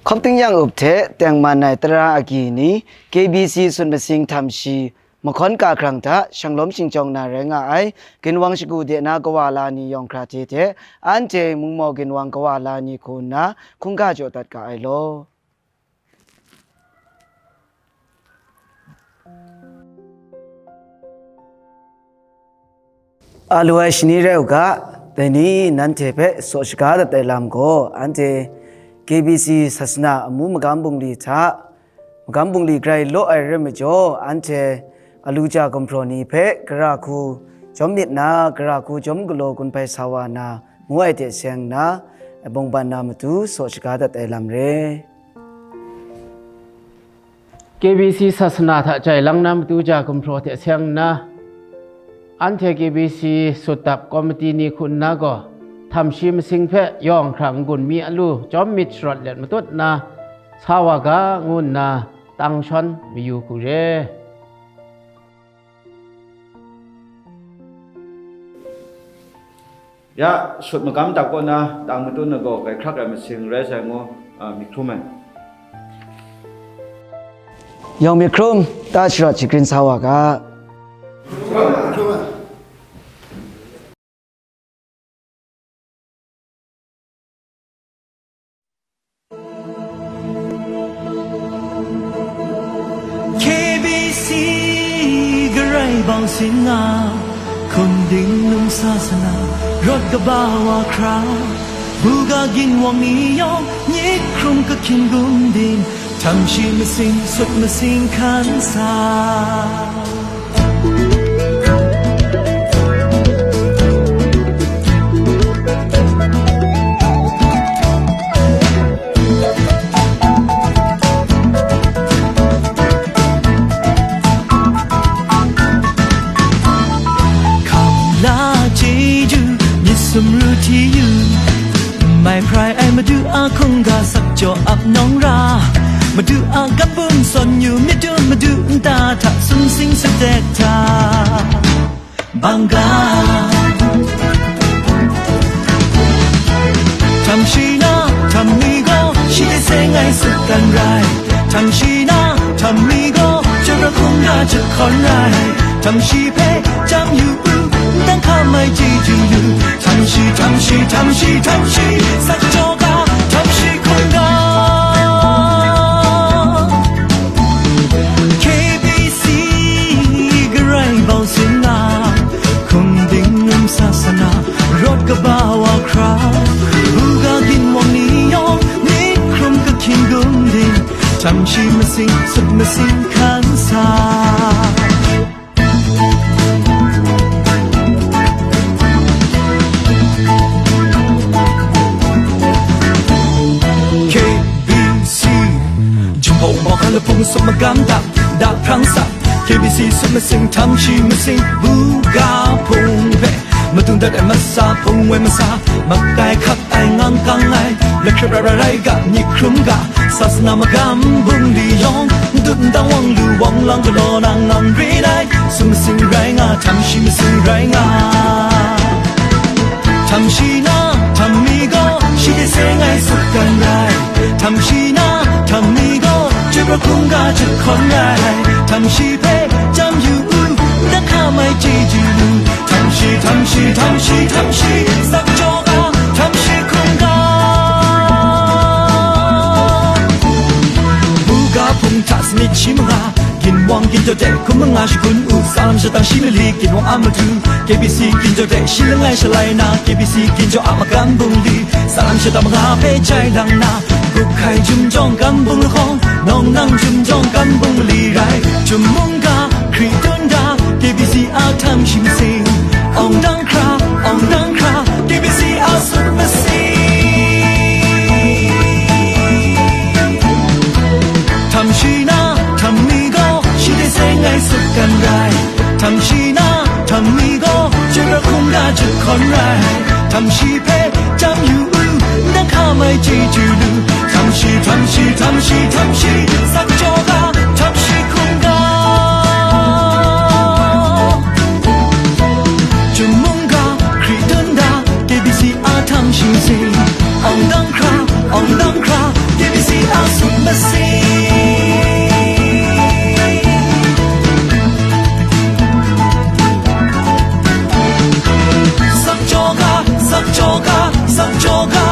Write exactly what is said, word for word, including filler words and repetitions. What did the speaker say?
Hkawp ting yang up hte tengman ai tara agyi ni, K B C sut masing htam shi mahkawn ka hkrang hta shanglawm shingjawng na rai nga ai, ginwang shagu de na kawa la ni yawng hkra hte hte, anhte mungmaw ginwang kawa la ni hku nna hkungga jaw dat ga ai law. A lu ai shani rai u ga, dai ni nanhte hpe saw shaga dat ai lam gaw, anhte K B C sasana amu magam bungli hta, magam bungli grai law ai rai majaw, anhte a lu ja gumhpraw ni hpe gara hku jawm myit na, gara hku jawm galaw gun hpai sa wa na, ngu ai hte seng nna, bawngban na matu saw shaga dat ai lam re. K B C sasana hta jai lang na matu ja gumhpraw hte seng nna, anhte K B C sut dap komiti ni hku nna gaw, htam shi masing hpe yawng hkra n-gun mi a lu jawm myit sharawt let matut nna, sa wa ga, ngu nna tang shawn mayu hku re. Ya, sut magam dap kaw na, tang matut na gaw, grai hkrak ai masing rai sai ngu, a, myit hkrum ai. Yawng myit hkrum, ta sharawt shagrin sa wa ga. K B C garai bau sin nga, hkum ding num sasana, rawt kaba wa hkra, buga ginwang ni yawng, myit hkrum kahkyin gum ding, htam shi masing, sut masing hkan sa. Hkam la chyeju, myit sumru hti yu, mai hprai ai Madu a hkungga sak jaw ap nawng ra, Madu a gam bum sawn yu, myit dum madu nta hta sumsing sutdek hta. Bangga. Htam shi na, htam mi gaw, shi hte seng ai sut kan rai. Htam shi na, htam mi gaw, chyoi pra hkungga jahkawn rai. Htam shi hpe jam yu u, ndang hka mai chyeju yu. Htam shi, htam shi, htam shi, htam shi, sak jaw ga, htam shi hkungga. K B C garai bau sin nga, hkum ding num sasana, rawt kaba wa hkra, buga ginwang ni yawng, myit hkrum kahkyin gum ding, htam shi masing, sut masing hkan sa. K B C, Jinghpaw Wunpawng hkan lahpung sum magam dap, dap hprang sa, K B C sut masing, htam shi masing, buga hpung hpe, madun dat ai masa, hpung woi masa, makai hkap ai, ngang kang ai, lahkrip ra ra rai ga, myit hkrum ga, sasana magam bungli yawng, n dut n dang wang lu wang lang galaw na ngang rin ai, sut masing rai nga, htam shi masing rai nga. Htam shi na, htam mi gaw, shi hte seng ai sut kan rai. Htam shi na, htam mi gaw, chyoi pra hkungga jahkawn rai. Htam shi hpe jam yu u, ndang hka mai chyeju lu. Htam shi, htam shi, htam shi, htam shi, sak jaw ga, htam shi hkungga. Buga hpung hta sanit shi manga, ginwang ginjaw de hkum manga shagun u, salam shadang shi mali, ginwang a matu, K B C ginjaw de shi langai shalai na, K B C ginjaw a magam bungli, salam shadang manga hpe jai lang na, gup hkai jum jawng gam bung lahkawng, nawng nang jum jawng gam bung mali rai, jum mungga, hkri dun da, K B C a htam shi masing, awng dang hkra, awng dang hkra, K B C a sut masing. Htam shi na, htam mi gaw, shi hte seng ai sut kan rai. Htam shi na, htam mi gaw, chyoi pra hkungga jahkawn rai. Htam shi hpe jam yu u, ndang hka mai chyeju lu. Htam shi, htam shi, htam shi, htam shi, sak jaw ga, htam shi hkungga. Jum mungga, hkri dun da, K B C a htam shi masing. Awng dang hkra, awng dang hkra, K B C a Asak jaw ga